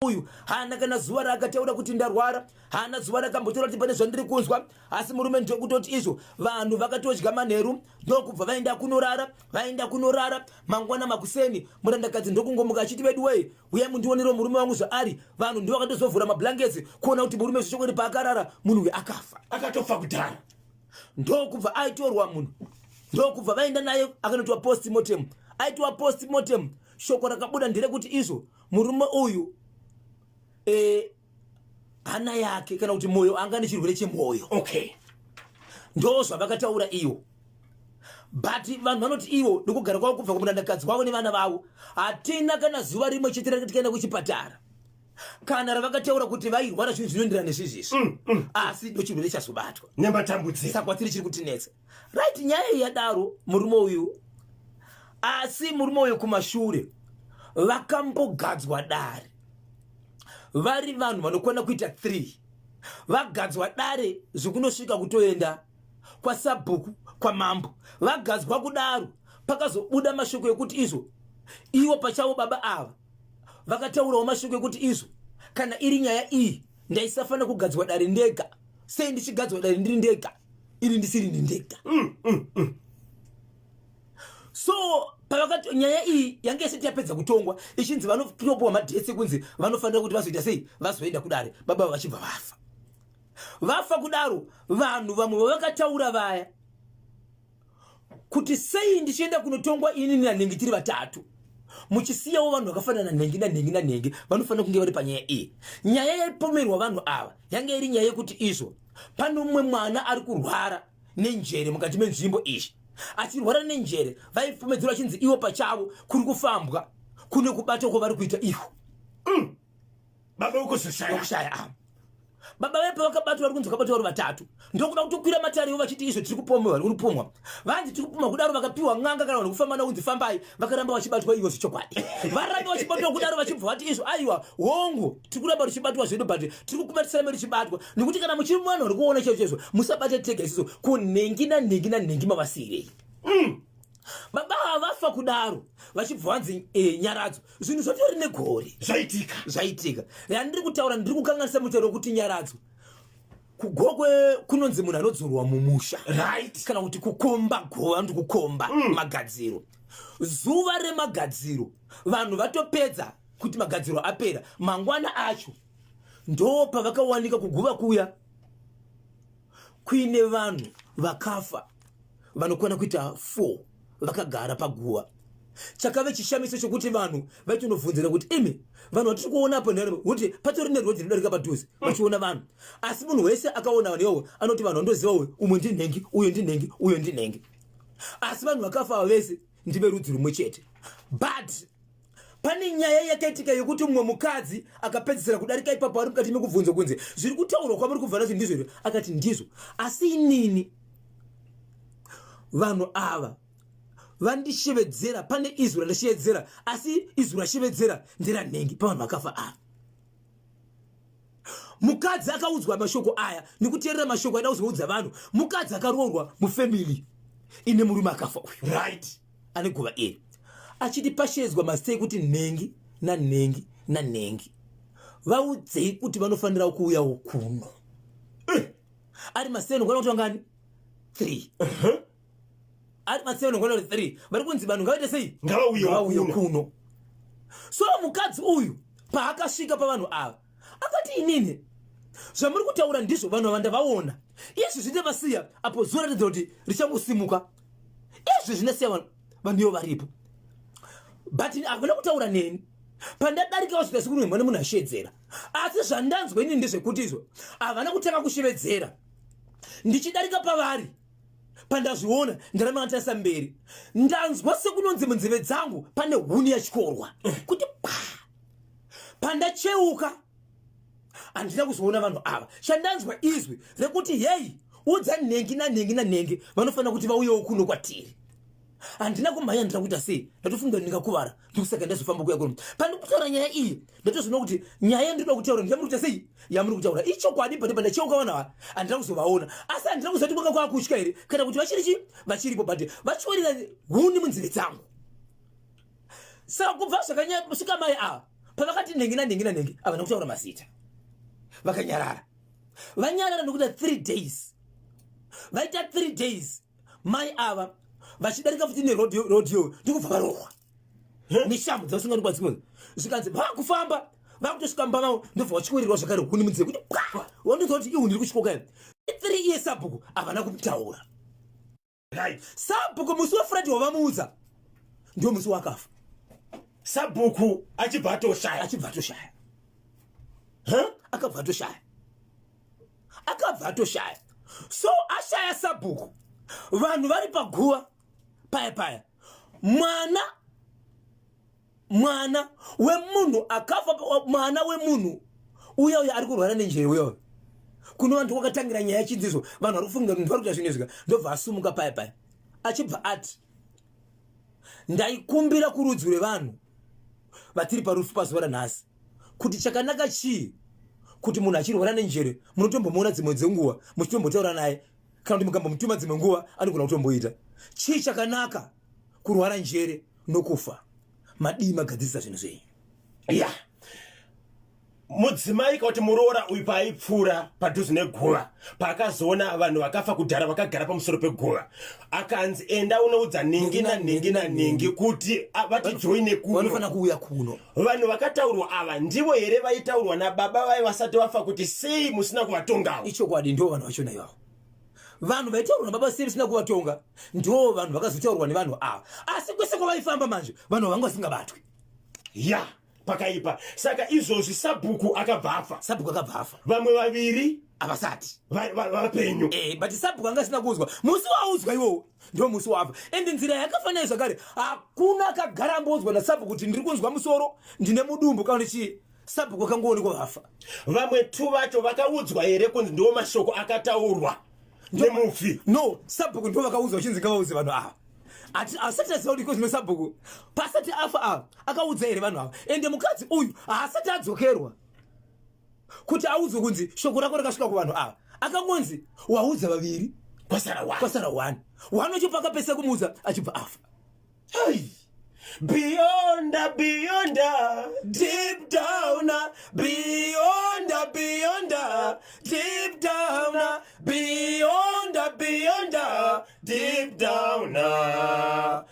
Uyu haana kana zuva raakataura kuti ndarwara, haana zuva rakambotaura kuti pane zvandiri kunzwa, asi murume ndokutoti izvo vanhu vakatodya manheru ndokubva vaenda kunorara, vaenda kunorara mangwana makuseni murandakadzi ndokungomuka achiti veduwee uyai mundionero murume wangu zvaari. Vanhu ndivo vakatozovhura mablankets kuona kuti murume zvechokwadi paakarara munhu uyu akafa, akatofa kudhara. Ndokubva aitorwa munhu, ndokubva vaenda naye akanoitwa postmortem. Aitwa postmortem, shoko rakabuda nderekuti izvo murume uyu hana yake kana kuti moyo anga nechirwere chemwoyo. Okay, ndo zvavakataura iwo, but vanhu vanoti iwo ndokugara kwavo kubva kumurandakadzi wavo nevana vavo, hatina kana zuva rimwe chete rakati kaenda kuchipatara kana ravakataura kuti vairwara zvinhu zvinoenderana nezvizvizvi, asi ndochirwere chazobatwa nematambudziko. Saka kwatiri chiri kutinetsa, right? Nyaya iyi yadaro, murume uyu, asi murume uyu kumashure vakambogadzwa dare vari vanhu vanokwana kuita 3, vagadzwa dare zvekunosvika kutoenda kwasabhuku, kwamambo. Vagadzwa kudaro, pakazobuda mashoko ekuti izvo ivo pachavo baba ava vakataurawo mashoko ekuti izvo kana iri nyaya iyi ndaisafanira kugadzwa dare ndega, sei ndichigadzwa dare ndiri ndega, iri ndisiri ndi ndega? So pavakati nyaya iyi yange isati yapedza kutongwa, ichinzi vanopiwa madates ekunzi vanofanira kuti vazoita sei, vazoenda kudare, baba vachibva vafa. Vafa kudaro, vanhu vamwe vavakataura vaya kuti sei ndichienda kunotongwa ini nanhengi tiri vatatu, muchisiyawo vanhu vakafanana nhengi nanhengi nanhengi vanofanira kunge vari panyaya iyi? Nyaya yaipomerwa vanhu ava yange iri nyaya yekuti izvo pane mumwe mwana ari kurwara nenjere mukati menzvimbo iyi. Achirwara nenjere, vaipomedzerwa achinzi ivo pachavo kuri kufambwa kune kubatwa kwavari kuita ivo. Baba ukuzoshaya. Kushaya ava baba vepo vakabatwa, vari kunzi vakabatwa vari vatatu, ndokuda kutokwira matare vachiti izvo tiri kupomwa, vari kupomwa, vanzi tiri kupomwa kudaro. Vakapiwa n'anga kana vanhu kufamba nakunzi fambai, vakaramba vachibatwa ivo zvechokwadi. Varamba vachibatwa kudaro, vachibva vati izvo aiwa, hongu, tiri kuramba tichibatwa zvedu, but tiri kukubatisana tichibatwa nekuti kana muchiri vanhu vari kuona chaizvo chaizvo, musabate tega isusu, kunhengi nanhengi nanhengi mavasiyirei? Baba ava vafa kudaro, vachibva vanzi nyaradzo, zvinhu zvatori negore zvaitika. Zvaitika. Yandiri kutaura, ndiri kukanganisa mutauro wekuti nyaradzo kugokwe kunonzi munhu anodzorwa mumusha, kana kuti kukomba gova, ndi kukomba magadziro. Zuva remagadziro, vanhu vatopedza kuti magadziro apera, mangwana acho ndo pavakawanika kuguva kuya kuine vanhu vakafa vanokwana kuita 4 vakagara paguva. Chakave chishamiso chokuti vanhu vaitonobvunzira kuti imi vanhu vatiri kuona apo kuti patori nerodhi rinodarika padhuze, vachiona vanhu, asi munhu wese akaona vanhu ivovo anoti vanhu vandoziva, uyu umwe ndinhengi, uyo ndinhengi, uyo ndinhengi, asi vanhu vakafa ava vese ndiverudzi rumwe chete. But pane nyaya yakaitika yekuti mumwe mukadzi akapedzisira kudarika ipapo ari mukati mekubvunzwa kunzi zviri kutaurwa kwamuri kubva nazvo ndizvo here, akati ndizvo, asi inini vanhu ava vandishevedzera, pane izwi randashevedzera, asi izwi rashevedzera nderanhengi pavanhu vakafa ava. Mukadzi akaudzwa mashoko aya nekuteerera mashoko aida kuzoudza vanhu, mukadzi akaroorwa mufamily ine murume akafa uyu, ane guva iri, achiti pashedzwa mazita ekuti nhengi nanhengi nanhengi, vaudzei kuti vanofanira kuuyawo kuno. Ari maseno kwana kuti vangani? 3. Ari maseno kwana kuti 3 vari kunzi vanhu ngavaite sei? Ngavauye. Ngavauye kuno. Kuno. So mukadzi uyu paakasvika pavanhu ava, akati inini zvamuri kutaura ndizvo, vanhu ava ndavaona izvi zvindavasiya apo zuva ratidza kuti richangosimuka, izvi zvinasiya vanhu, vanhu ivo varipo, but havana kutaura neni. Pandadarika vasvika sekunhu mune munhu ashedzera, asi zvandanzwa inini ndezvekuti izvo havana kutanga kushevedzera ndichidarika pavari. Pandazviona, ndaramba ndatarisa mberi, ndanzwa sekunonzi munzeve dzangu pane huni yatyorwa kuti pa. Pandacheuka handina kuzoona vanhu ava. Chandanzwa izwi rekuti hei, udza nhengi nanhengi nanhengi vanofanira kuti vauyewo kuno kwatiri. Handina kumhanya, ndina kuita sei, ndatofunga ndingakuvara, ndikusaka ndazofamba kuya kuno. Pandiri kutaura nyaya iyi, ndatozoona kuti nyaya yandinoda kutaura ndiyamuri kuita sei, yamuri kutaura ichokwadi. Pane pandacheuka vanhu ava handina kuzovaona, asi handina kuzoti kwanga kwakutya here kana kuti vachiri chi vachiripo, but vachiorera huni munzeve dzangu. Saka kubva zvakasvika mai ava. Pavakati nhingi nanhingi nanhingi, havana kutaura mazita, vakanyarara. Vanyarara nokuita 3 days, vaita 3 days, mai ava vachidarika futi nerodhiyo, ndikubva varohwa neshamhu dzavasinganikwa dzimwe. Zvikanzi vakufamba, vakutosvika mumba mavo, ndobva vachikorirwa zvakare huni munzeve kuti pwa. Wandonzwa kuti ihuni iri kutyoka iyo. 3 years sabhuku havana kutaura. Sabhuku musi weFriday wavamuudza ndio musi wakafa. Sabhuku achibva atoshaya. Achibva atoshaya. Akabva atoshaya, akabva atoshaya. So ashaya sabhuku, vanhu vari paguva paya paya, mwana wemunhu akafa, mwana wemunhu uya uya ari kurwara nenjere uya uya, kune vanhu kwakatangira nyaya yachinzizo, vanhu vari kufunga kuti vari kuita zvinhu izvi, ndobva asumuka paya paya, achibva ati, "Ndaikumbira kurudzi rwevanhu vatiri parufu pazuva ranhasi kuti chakanaka chii kuti munhu achirwara nenjere munotombomuona dzimwe dzenguva muchitombotaura naye, kana kuti mukambomutuma dzimwe nguva anogona kutomboita. Chii chakanaka, kurwara njere nokufa? Madii magadzirisa zvinhu zvenyu?" Ya, mudzimai kakuti muroora uyu paaipfuura padhuze neguva, paakazoona vanhu vakafa kudhara vakagara pamusoro peguva, akanzi, "Enda unoudza ningi nanhingi nanhingi kuti vatijoine kuno." Vanofanira kuuya kuno. Vanhu vakataurwa ava ndivo here vaitaurwa nababa vai vasati vafa kuti sei musina kuvatongawo? Ichokwadi, ndo vanhu vachona ivavo. Vanhu vaitaurwa nababa sei musina kuvatonga, ndo vanhu vakazotaurwa nevanhu ava. Asi kwese kwavaifamba manje, vanhu vanga vasingabatwi. Ya, pakaipa. Saka izvozvi sabhuku akabva afa. Sabhuku akabva afa. Vamwe vaviri havasati vapenyu. But sabhuku anga asina kuudzwa. Musi waudzwa iwowo ndo musi wafa. Ende nzira yakafanira zvakare, hakuna akagara amboudzwa nasabhuku kuti ndiri kunzwa musoro, ndine mudumbu kana kuti chii. Sabhuku akangoonekwa vafa. Vamwe tu vacho vakaudzwa here kunzi ndiwo mashoko akataurwa nemufi? No, sabhuku ndo vakaudzwa vachinzi ngavaudze vanhu ava. Asati aziva kuti iko zvino sabhuku pasati afa ava akaudza here vanhu ava. Ende mukadzi uyu haasati adzokerwa kuti audzwe kunzi shoko rako rakasvika kuvanhu ava. Akangonzi waudza vaviri, kwasara one. Kwasara one. One wacho pakapesa kumuudza achibva afa. Hey. Beyond, beyond, deep down, beyond, beyond, deep down, beyond, beyond, deep down. Yeah,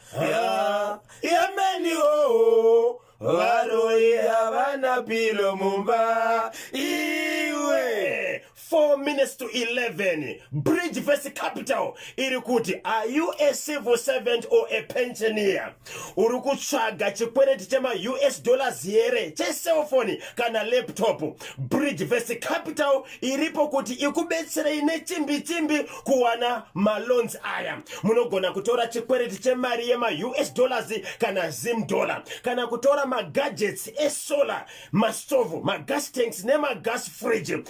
yeah, many oh, varoi havana pillow mumba iwe. 4 minutes to 11. Bridgevest Capital iri kuti, are you a civil servant or a pensioner? Uri kutsvaga chikwereti chemaUS dollars here, checellphone kana laptop? Bridgevest Capital iripo kuti ikubetserei nechimbi chimbi kuwana maloans aya. Munogona kutora chikwereti chemari yemaUS dollars kana Zim dollar, kana kutora magadgets esolar, mastovhu, magas tanks nemagas fridge.